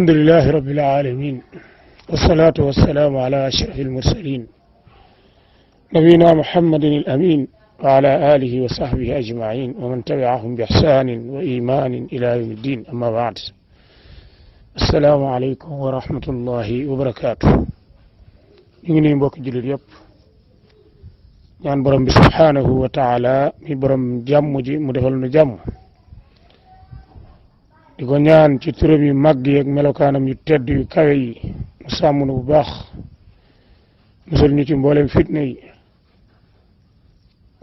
الحمد لله رب العالمين والصلاة والسلام على أشرف المرسلين نبينا محمد الأمين وعلى آله وصحبه أجمعين ومن تبعهم بإحسان وإيمان إلى يوم الدين. أما بعد، السلام عليكم ورحمة الله وبركاته. نيجي نبوك جلد يب ñaan borom bi subhanahu wa ta'ala mi borom jàmm ji mu defal nu jàmm di ko ñaan ci turam yu màgg yi ak melokaanam yu tedd yu kawe yi mu sàmm nu bu baax musal ñu ci mboolem fitna yi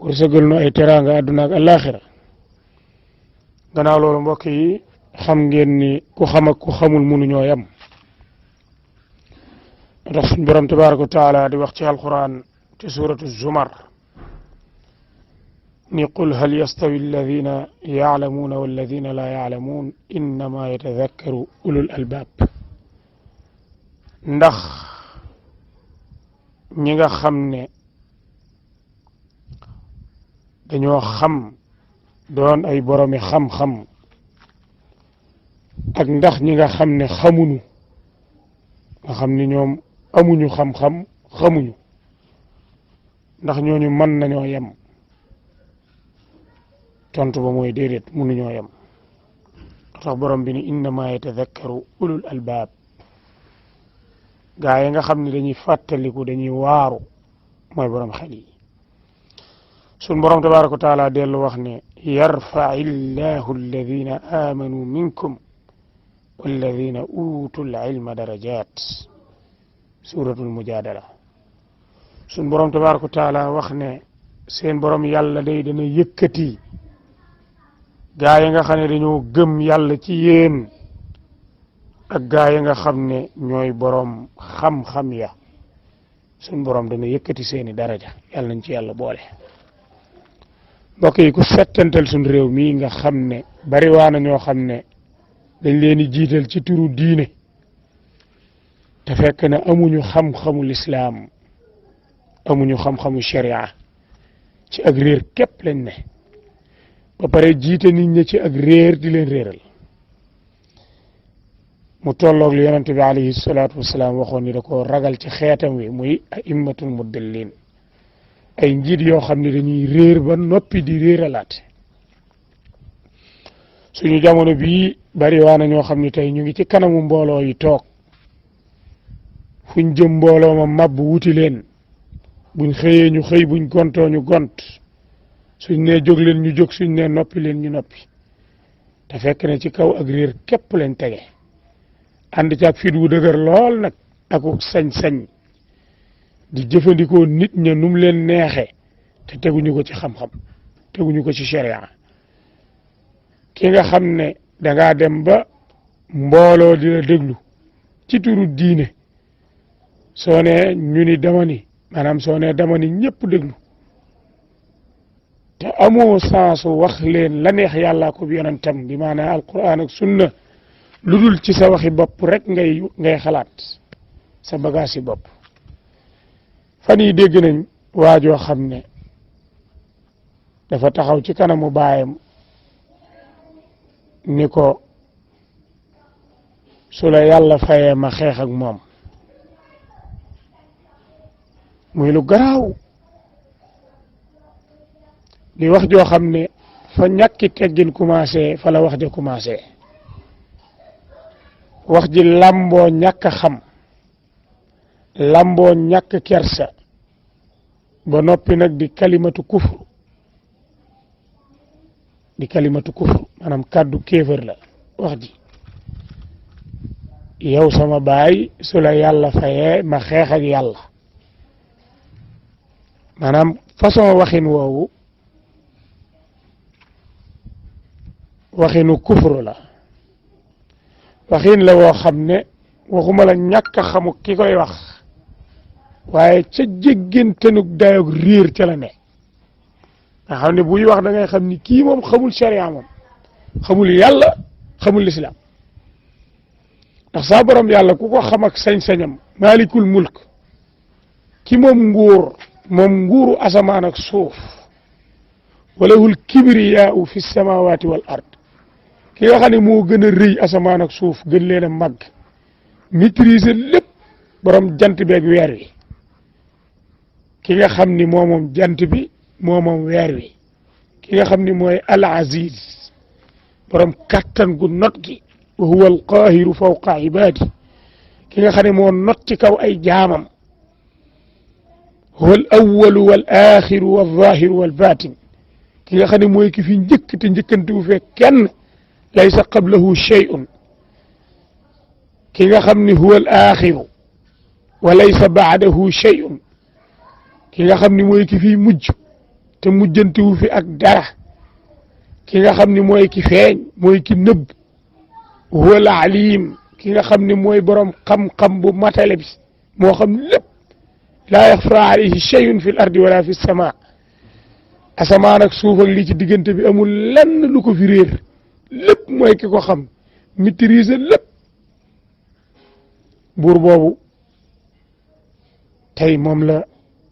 wërsëgal nu ay teraanga àdduna ak àllaaxira. gannaaw loolu mbokk yi xam ngeen ni ku xam ak ku xamul mënuñoo yam ndax suñ borom tabaaraka wa taala di wax ci alquran ci suuratu zumar ni qul hal yastawi alladina yaalamuuna walladina laa yaalamuun innama yatadakkaru ulul albaab. ndax ñi nga xam ne dañoo xam doon ay boromi xam-xam ak ndax ñi nga xam ne xamuñu nga xam ni ñoom amuñu xam-xam xamuñu ndax ñooñu mën nañoo yem? tontu ba mooy déedéet mënuñoo yem. tax borom bi ni innama yatadakkaru ulul albaab. gaa yi nga xam ne dañuy fàttaliku dañuy waaru mooy borom xel yi. sun borom tabaaraka wa taala dellu wax ne yarfa'i llahu alladina amanu minkum walladina utul ilma darajat. suratul mujadala. sun borom tabaaraka wa taala wax ne seen borom yàlla day dana yëkkati gaa yi nga xam ne dañoo gëm yàlla ci yéen ak gaa yi nga xam ne ñooy borom xam-xam ya. sun borom dana yëkkati seeni daraja yàlla nañ ci yàlla boole. mbokk yi ku settantal sun réew mii nga xam ne bari waa na ñoo xam ne dañ leen di jiital ci turu diine te fekk na amuñu xam-xamu lislaam amuñu xam-xamu sharia ci ak réer képp lañ ne ba pare jiite nit ñi ci ak réer di leen réeral mu tolloog li yonente bi alayhi salaatu wasalaam waxoon ni da ko ragal ci xeetam wi muy a'immatul mudallin ay njiit yoo xam ne dañuy réer ba noppi di réeralaat. suñu jamono bii bari waa na ñoo xam ne tey ñu ngi ci kanamu mbooloo yi toog fuñ jëm mbooloo ma màbb wuti leen buñ xëyee ñu xëy buñ gontoo ñu gont suñ nee jóg leen ñu jóg suñ nee noppi leen ñu noppi te fekk na ci kaw ak réer képp leen tege ànd ci ak fit wu dëgër lool nag ak sañ-sañ di jëfandikoo nit ña num leen neexe te teguñu ko ci xam-xam teguñu ko ci sharia. ki nga xam ne dangaa dem ba mbooloo di la déglu ci turu diine soo ne ñu ni dama ni maanaam soo ne dama ni ñëpp déglu te amoo sansu wax leen la neex yàllaa ko bi yonentam bi maanaam alquran ak sunna lu dul ci sa waxi bopp rek ngay xalaat sa bagage yi bopp. fan yi dégg nañ waajoo xam ne dafa taxaw ci kanamu baayam ni ko su la yàlla fayee ma xeex ak moom. muy lu garaaw di wax joo xam ne fa ñàkki teggin commencé fa la wax ja commencé wax ji lamboo ñàkk a xam lamboo ñàkk kersa ba noppi nag di kalimatu kufru maanaam kàddu kéefër la wax ji. yow sama baay su la yàlla fayee ma xeex ak yàlla maanaam façon waxin woowu waxinu kufru la waxin la woo xam ne waxuma la ñàkk a xamu ki koy wax waaye ca jéggantenug dayoog réer ca la ne nga xam ne buy wax da ngay xam ni kii moom xamul sharia moom xamul yàlla xamul lislaam ndax saa borom yàlla ku ko xam ak sañ-sañam maalikul mulk ki moom nguuru asamaan ak suuf walahul kibriyaau fi samawati wal ard ki nga xam ne moo gën a rëy asamaan ak suuf gën leen a màgg maîtriser lépp borom jant bi ak weer wi ki nga xam ni moom jant bi moom weer wi ki nga xam ni mooy al aziz borom kattan gu not gi wa huwa al qahiru fawqa ibadi ki nga xam ne moo not ci kaw ay jaamam huwa al awwalu wal axiru wal zahiru wal batin ki nga xam ne mooy ki fi njëkk te njëkkantewu fee kenn laysa qablahu shay'un ki nga xam ni huwa al axiru wa laysa ba'dahu shay'un ki nga xam ni mooy ki fi mujj te mujjantewu fi ak dara ki nga xam ni mooy ki feeñ mooy ki nëbb huwa al alim ki nga xam ni mooy borom xam-xam bu matale bi moo xam lépp laa yaxfa alayhi shay'un fi l ardi wala fi sama asamaan ak suuf ak li ci diggante bi amul lenn lu ko fi réer lépp mooy ki ko xam maîtriser lépp buur boobu tey moom la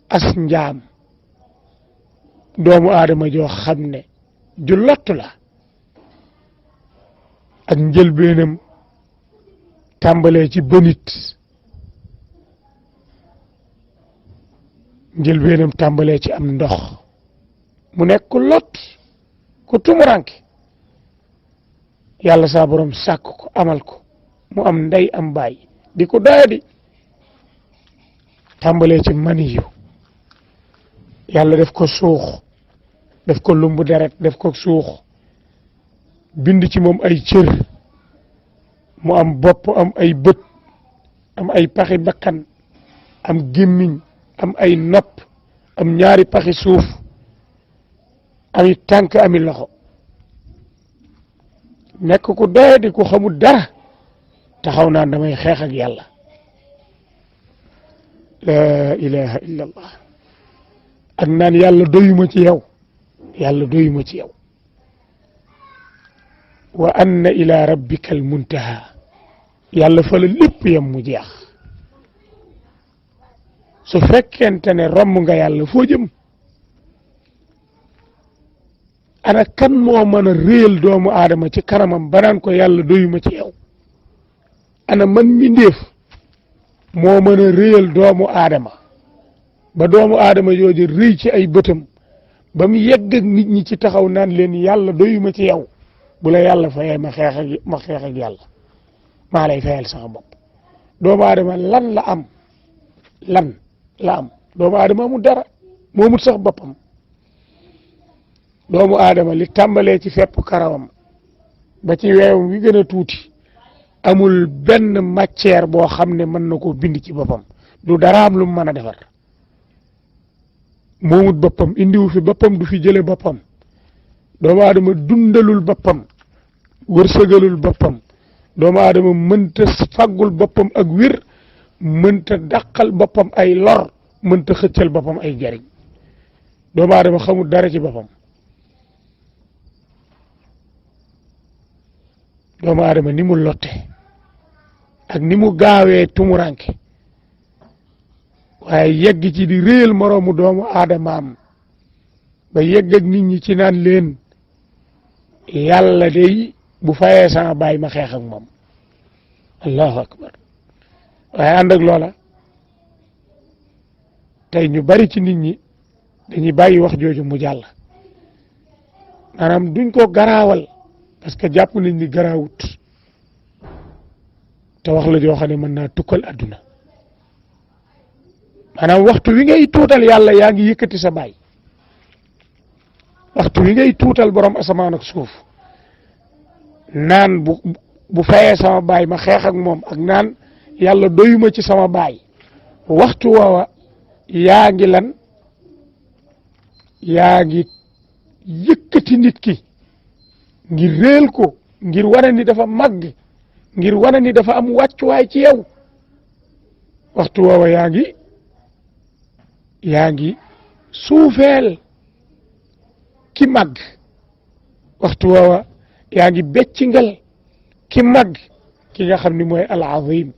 as njaam doomu aadama joo xam ne ju lott la ak njëlbeenam tàmbalee ci bënit njëlbeenam tàmbalee ci am ndox mu nekk ku lot ku tumuranke yàlla saa borom sàkk ko amal ko mu am ndey am baay di ko doyadi tàmbalee ci maniyu yàlla def ko suux def ko lumbu deret def ko suux bind ci moom ay cër mu am bopp am ay bët am ay paxi bakkan am gémmiñ am ay nopp am ñaari paxi suuf ami tànk ami loxo nekk ku doyadi ku xamul dara taxaw naan damay xeex ak yàlla la ilaha illa allah ak naan yàlla doyuma ci yow yàlla doyuma ci yow wa anna ila rabbika al muntaha yàlla fa la lépp yam mu jeex su fekkente ne romb nga yàlla foo jëm ana kan moo mën a réyal doomu aadama ci kanamam banaan ko yàlla doyuma ci yow ana man mi ndéef moo mën a réyal doomu aadama ba doomu aadama jooju rëy ci ay bëtam ba mu yegg ak nit ñi ci taxaw naan leen yàlla doyuma ci yow bu la yàlla fayee ma xeex ak yàlla maa lay fayal sama bopp doomu aadama lan la am doomu aadama amul dara moomut sax boppam doomu aadama li tàmbalee ci fepp karawam ba ci weewam wi gën a tuuti amul benn matière boo xam ne mën na koo bind ci boppam du daraam lu mu mën a defar moomut boppam indiwu fi boppam du fi jële boppam doomu aadama dundalul boppam wërsëgalul boppam doomu aadama mënta faggul boppam ak wér mënta dàqal boppam ay lor mënta xëccal boppam ay jariñ doomu aadama xamul dara ci boppam doomu aadama ni mu lotte ak ni mu gaawee tumuranke waaye yegg ci di réyal moroomu doomu aadamaam ba yegg ak nit ñi ci naan leen yàlla day bu fayee sama baay ma xeex ak moom allahu akbar waaye ànd ak loola tey ñu bari ci nit ñi dañuy bàyyi wax jooju mu jàll maanaam duñ ko garaawal parce que jàpp nañ ni garaawut te wax la joo xam ne mën naa tukkal adduna maanaam waxtu wi ngay tuutal yàlla yaa ngi yëkkati sa baay waxtu wi ngay tuutal borom asamaan ak suuf naan bu fayee sama baay ma xeex ak moom ak naan yàlla doyuma ci sama baay waxtu woowa yaa ngi lan yaa ngi yëkkati nit ki ngir réel ko ngir wane ni dafa màgg ngir wane ni dafa am wàccuwaay ci yow waxtu woowa yaa ngi suufeel ki màgg waxtu woowa yaa ngi beccingal ki màgg ki nga xam ni mooy al azim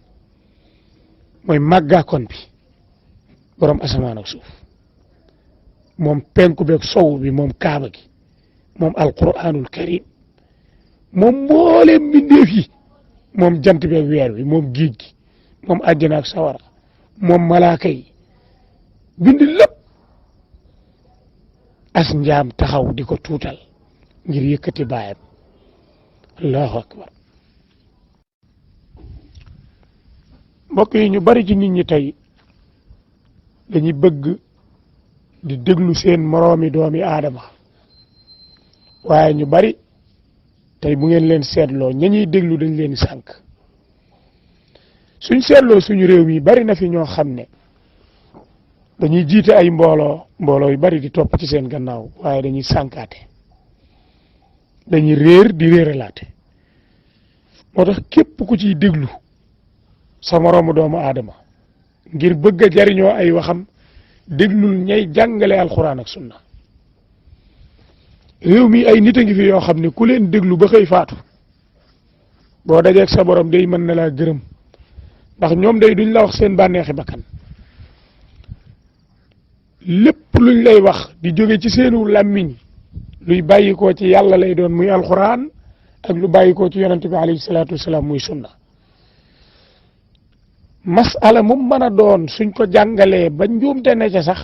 mooy màggaakoon bi borom asamaan ak suuf moom penku beeg sow bi moom kaaba gi moom alquranul karim moom mbooleem mbindeef yi moom jant beeg weer bi moom géej gi moom àjjana ak sawara moom malaaka yi bind lépp as njaam taxaw di ko tuutal ngir yëkkati baayam allahu akbar mbokk yi ñu bari ci nit ñi tey dañuy bëgg di déglu seen moroomi doomi aadama waaye ñu bari tey bu ngeen leen seetloo ña ñuy déglu dañ leen sànk suñ seetloo suñu réew mi bari na fi ñoo xam ne dañuy jiite ay mbooloo yu bari di topp ci seen gannaaw waaye dañuy sànkaate dañuy réer di réeralaate moo tax képp ku ciy déglu sa moroomu doomu aadama ngir bëgg a jariñoo ay waxam déglul ñay jàngale alxuraan ak sunna réew mi ay nit a ngi fi yoo xam ne ku leen déglu ba xëy faatu boo dajeeg sa borom day mën na laa gërëm ndax ñoom day duñ la wax seen bànneexi bakkan lépp luñ lay wax di jóge ci seenu làmmiñ luy bàyyikoo ci yàlla lay doon muy alxuraan ak lu bàyyikoo ci yonente bi alayhi salaatu wasalaam muy sunna masala mu mën a doon suñ ko jàngalee ba njuumte ne ca sax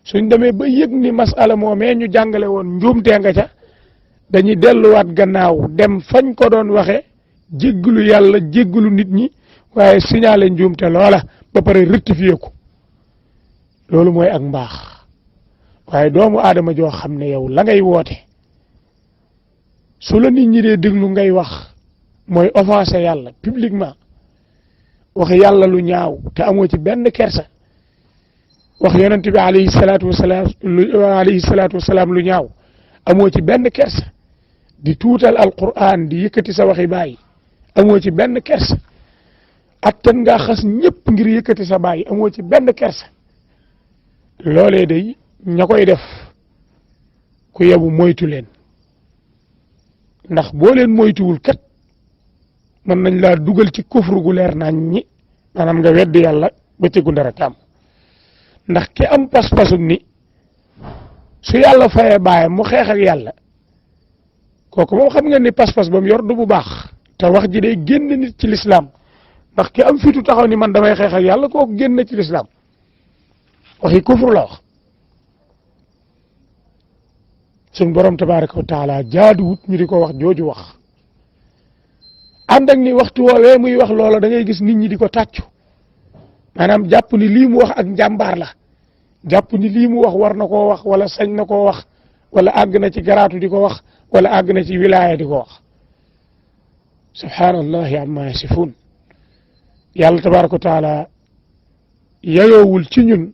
suñ demee ba yëg ni masala moomee ñu jàngale woon njuumtee nga ca dañuy delluwaat gannaaw dem fañ ko doon waxe jéggalu yàlla jéggalu nit ñi waaye signalé njuumte loola ba pare rectifier ko loolu mooy ak mbaax waaye doomu aadama joo xam ne yow la ngay woote su la nit ñi dee déglu ngay wax mooy offensé yàlla publiquement wax yàlla lu ñaaw te amoo ci benn kersa wax yonent bi alayhi salaatu wasalaam lu ñaaw amoo ci benn kersa di tuutal alquran di yëkkati sa waxi baay amoo ci benn kersa attan ngaa xas ñëpp ngir yëkkati sa baay amoo ci benn kersa loolee day ña koy def ku yebu moytu leen ndax boo leen moytuwul kat mën nañ laa dugal ci kufru gu leer nañ ñi maanaam nga weddi yàlla ba ci gundara tam ndax ki am pas-pasum ni su yàlla fayee baayam mu xeex ak yàlla kooku moom xam nga ni pas-pas ba mu yor du bu baax te wax ji day génn nit ci lislaam ndax ki am fitu taxaw ni man damay xeex ak yàlla kooku génn ci lislaam waxi kufru la wax suñ borom tabaraka wa taala jaaduwut ñu di ko wax jooju wax ànd ak ni waxtu woowee muy wax loola da ngay gis nit ñi di ko tàccu maanaam jàpp ni lii mu wax ak njàmbaar la jàpp ni lii mu wax war na koo wax wala sañ na koo wax wala àgg na ci garaatu di ko wax wala àgg na ci wilaaya di ko wax subhaanallahi amma yasifun yàlla tabaraka wa taala yayoowul ci ñun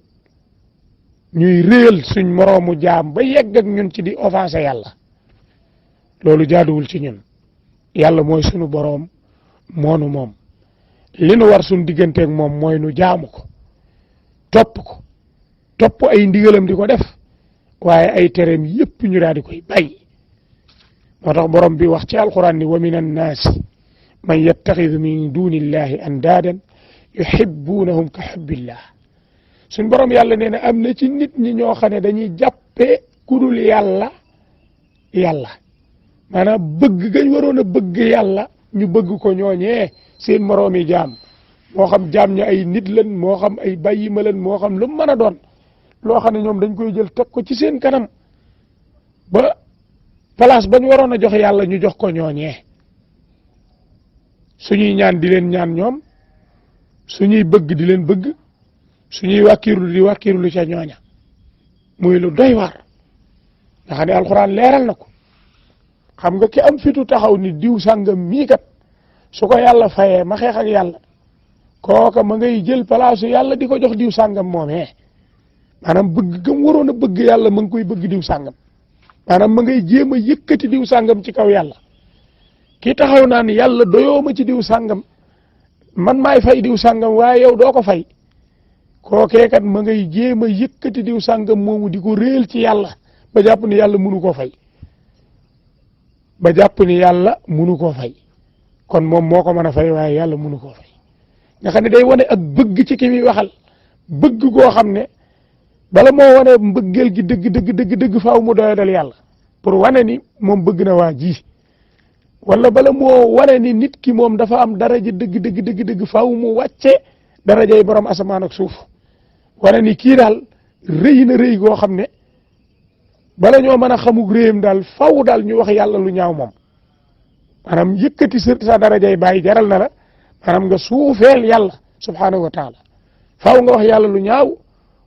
ñuy réel suñ moroomu jaam ba yegg ak ñun ci di offensé yàlla loolu jaaduwul ci ñun yàlla mooy sunu boroom moonu moom li nu war suñ digganteeg moom mooy nu jaamu ko topp ay ndigalam di ko def waaye ay tereem yépp ñu daal di koy bàyyi moo tax borom bi wax ci alquran ni wa min annaasi man yattaxidu min dunillahi andaadan yuhibbunahum ka hubbillah suñ borom yàlla nee na am na ci nit ñi ñoo xam ne dañuy jàppee kudul yàlla maanaam bëgg gañ waroon a bëgg yàlla ñu bëgg ko ñooñee seen moroomi jaam moo xam jaam ña ay nit lan moo xam ay bàyyima lan moo xam lu mën a doon loo xam ne ñoom dañ koy jël teg ko ci seen kanam ba place bañ waroon a jox yàlla ñu jox ko ñooñee suñuy ñaan di leen ñaan ñoom suñuy bëgg di leen bëgg suñuy wàkkirlu di wàkkirlu ca ñooña muy lu doy waar nga xam ne alxuraan leeral na ko xam nga ki am fitu taxaw ni diw sàngam mii kat su ko yàlla fayee ma xeex ak yàlla kooka ma ngay jël palaasu yàlla di ko jox diw sàngam moomee maanaam bëgg gëm waroon a bëgg yàlla ma ngi koy bëgg diw sàngam maanaam ma ngay jéem a yëkkati diw sàngam ci kaw yàlla ki taxaw naan yàlla doyoo ma ci diw sàngam man maay fay diw sàngam waaye yow doo ko fay kookee kat ma ngay jéem a yëkkati diw sàngam moomu di ko réel ci yàlla ba jàpp ni yàlla mënu koo fay kon moom moo ko mën a fay waaye yàlla mënu koo fay nga xam ne day wane ak bëgg ci ki muy waxal bëgg goo xam ne bala moo wane mbëggeel gi dëgg faaw mu doyadal yàlla pour wane ni moom bëgg na waa ji wala bala moo wane ni nit ki moom dafa am daraja dëgg faaw mu wàcce darajay borom asamaan ak suuf wane ni kii daal rëy na rëy goo xam ne bala ñoo mën a xamug réyam daal faaw daal ñu wax yàlla lu ñaaw moom maanaam yëkkati sa darajay bàyyi jaral na la maanaam nga suufeel yàlla subhaanahu wa taala faaw nga wax yàlla lu ñaaw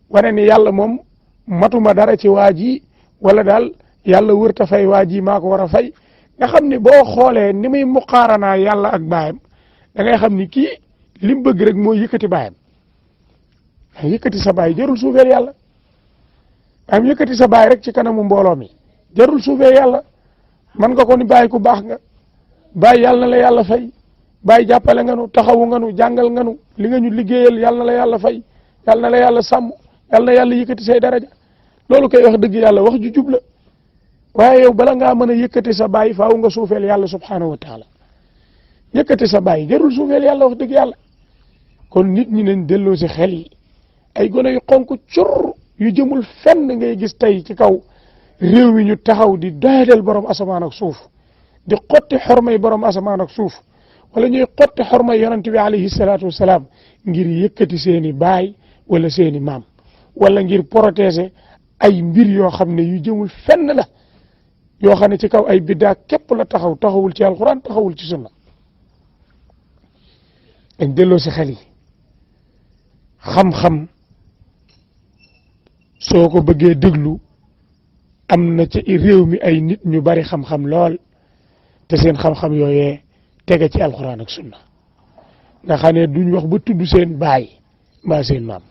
wane ni yàlla moom matuma dara ci waa ji wala daal yàlla wërta fay waa ji maa ko war a fay nga xam ni boo xoolee ni muy muqaaranaa yàlla ak baayam da ngay xam ni kii li mu bëgg rek mooy yëkkati baayam yëkkati sa baay jarul suufeel yàlla am yëkkati sa baay rek ci kanamu mbooloo mi jarul suufeel yàlla man nga ko ni baay ku baax nga baay yàlla na la yàlla fay baay jàppale nga nu taxawu nga nu jàngal nga nu li nga ñu liggéeyal yàlla na la yàlla fay yàlla na la yàlla sàmm yàlla na yàlla yëkkati say daraja loolu koy wax dëgg yàlla wax ju jub la waaye yow bala ngaa mën a yëkkati sa baay faaw nga suufeel yàlla subhaanahu wa taala yëkkati sa baay jarul suufeel yàlla wax dëgg yàlla kon nit ñi nañ delloo si xel yi ay gone yu xonk cur yu jëmul fenn ngay gis tey ci kaw réew mi ñu taxaw di doyadel borom asamaan ak suuf di xotti xormay borom asamaan ak suuf wala ñuy xotti xormay yonent bi alayhi salaatu wasalaam ngir yëkkati seeni baay wala seeni maam wala ngir protéger ay mbir yoo xam ne yu jëmul fenn la yoo xam ne ci kaw ay biddaa képp la taxawul ci alquran taxawul ci sunna dañ delloo si xel yi xam-xam soo ko bëggee déglu am na ci réew mi ay nit ñu bari xam-xam lool te seen xam-xam yooyee tege ci alquran ak sunna nga xam ne duñ wax ba tudd seen baay mbaa seen maam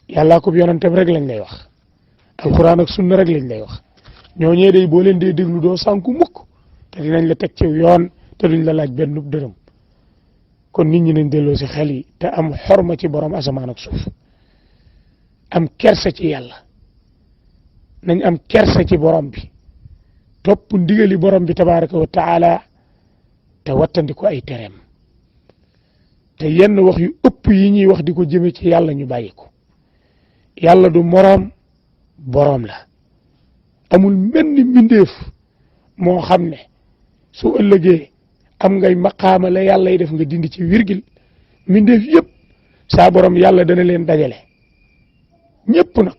yàllaa ko yonentam rek lañ lay wax alquran ak sunna rek lañ lay wax ñooñee day boo leen dee déglu doo sànku mukk te dinañ la teg ci yoon te duñ la laaj benn dërëm kon nit ñi nañ delloo si xel yi te am xorma ci borom asamaan ak suuf am kersa ci yàlla nañ am kersa ci borom bi topp ndigali borom bi tabaraka wa taala te wattandiko ay tereem te yenn wax yu ëpp yi ñuy wax di ko jëme ci yàlla ñu bàyyi ko yàlla du moroom borom la amul menn mbindeef moo xam ne su ëllëgee am ngay maqaama la yàlla yi def nga dindi ci virgule mbindeef yëpp saa borom yàlla dana leen dajale ñëpp nag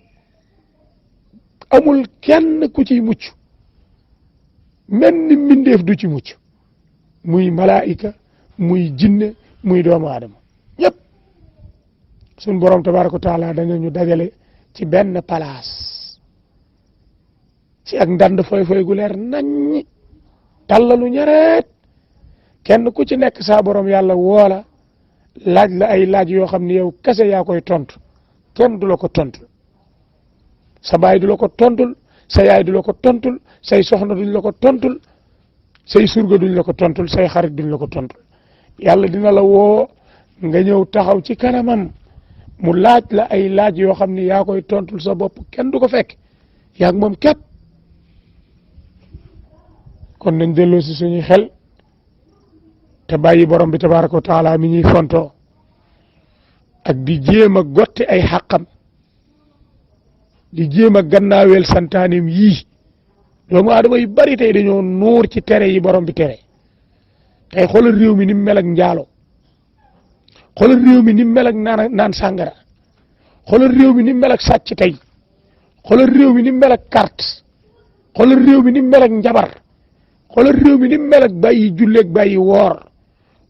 amul kenn ku ciy mucc menn mbindeef du ci mucc muy malaayika muy jinne muy doomu aadama ñëpp suñ borom tabaaraka wa taala dana ñu dajale ci benn place ci ak ndand foy gu leer naññi tàllalu ñareet kenn ku ci nekk saa borom yàlla woola laaj la ay laaj yoo xam ne yow kese yaa koy tontu kenn du la ko tontul sa baay du la ko tontul sa yaay du la ko tontul say soxna duñ la ko tontul say surga duñ la ko tontul say xarit duñ la ko tontul yàlla dina la woo nga ñëw taxaw ci kanamam mu laaj la ay laaj yoo xam ne yaa koy tontul sa bopp kenn du ko fekk yaa ak moom képp kon nañ delloo si suñuy xel te bàyyi borom bi tabaraka wa taala mi ñuy fontoo ak di jéem a gotti ay xàqam di jéem a gannaaweel santaanim yii doomu aadama yu bari tey dañoo nuur ci tere yi borom bi tere tey xoolal réew mi ni mu mel ak njaalo xoolal réew mi ni mu mel ak naan sàngara xoolal réew mi ni mu mel ak sàcc tey xoolal réew mi ni mu mel ak carte xoolal réew mi ni mu mel ak njabar xoolal réew mi ni mu mel ak bàyyi julleeg bàyyi woor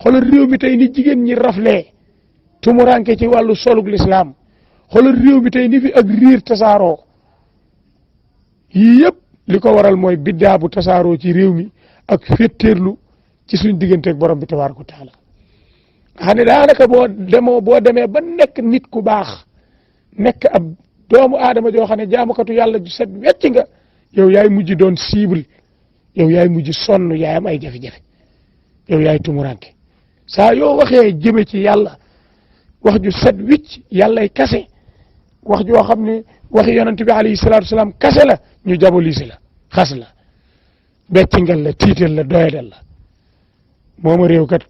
xoolal réew mi tey ni jigéen ñi raflee tumuranke ci wàllu solug lislaam xoolal réew mi tey ni fi ak riir tasaaroo yii yëpp li ko waral mooy biddaa bu tasaaroo ci réew mi ak féttéerlu ci suñ digganteeg borom bi tabaaraka wa taala xam ne daanaka boo demee ba nekk nit ku baax nekk ab doomu aadama joo xam ne jaamukatu yàlla ju set wecc nga yow yaay mujj doon cible yow yaay mujj sonn yaay am ay jafe-jafe yow yaay tumuranke saa yoo waxee jëme ci yàlla wax ju set wicc yàllay kase wax joo xam ne waxi yonent bi alayhi salaatu wasalaam kase la ñu jabolise la xas la beccingal la tiital la doyadal la mooma réew kat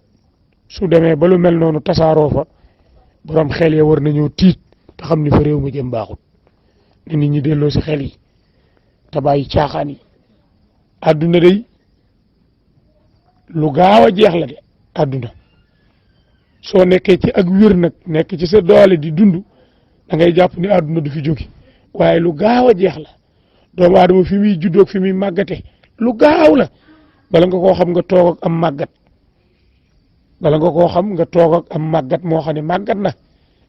su demee ba lu mel noonu tasaaroo fa borom xel ya war nañoo tiit te xam ni fa réew ma jëm baaxut ne nit ñi delloo si xel yi te bàyyi caaxaan yi àdduna day lu gaaw a jeex la de àdduna soo nekkee ci ak wér nag nekk ci sa doole di dund da ngay jàpp ni àdduna du fi jóge waaye lu gaaw a jeex la doomu aadama fi muy juddoog fi muy màggate lu gaaw la bala nga koo xam nga toog ak am màggat bala nga koo xam nga toog ak am màggat moo xam ne màggat na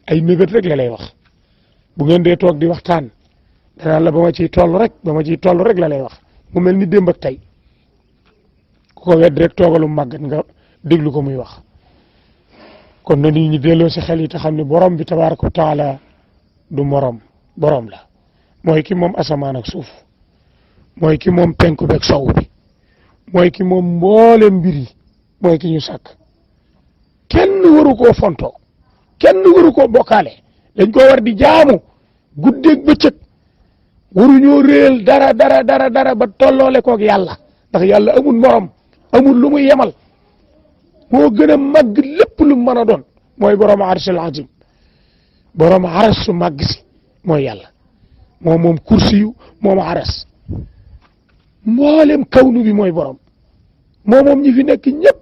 ay mébét rek la lay wax bu ngeen dee toog di waxtaan danaan la ba ma ciy toll rek la lay wax mu mel ni démb ak tey ku ko wedd rek toogalu màggat nga déglu ko muy wax kon na nit ñi delloo si xel yi te xam ne borom bi tabaaraka wa taala du morom borom la mooy ki moom asamaan ak suuf mooy ki moom penku beeg sow bi mooy ki moom mboolem mbir yi mooy ki ñu sàkk kenn waru koo fontoo kenn waru koo bokkaale dañ koo war di jaamu guddeeg bëccëg waruñoo réel dara ba tolloole koog yàlla ndax yàlla amul morom amul lu muy yemal moo gën a màgg lépp lu mën a doon mooy borom arshil azim borom aras su màgg si mooy yàlla moom kursi yu moom aras mboolem kawnu bi mooy borom moom ñi fi nekk ñëpp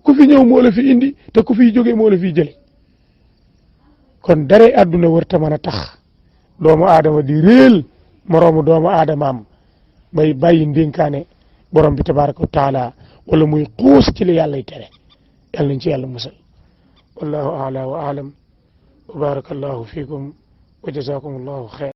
ku fi ñëw moo la fi indi te ku fiy jógee moo la fiy jële kon dara àdduna wër ta mën a tax doomu aadama di réel moroomu doomu aadamaam bay bàyyi ndénkaane borom bi tabaraka wa taala wala muy xuus ci li yàllay tere yàlla nañ ci yàlla musal wallahu a'la wa a'lam wa barakallahu fikum wa jazakum allahu xayr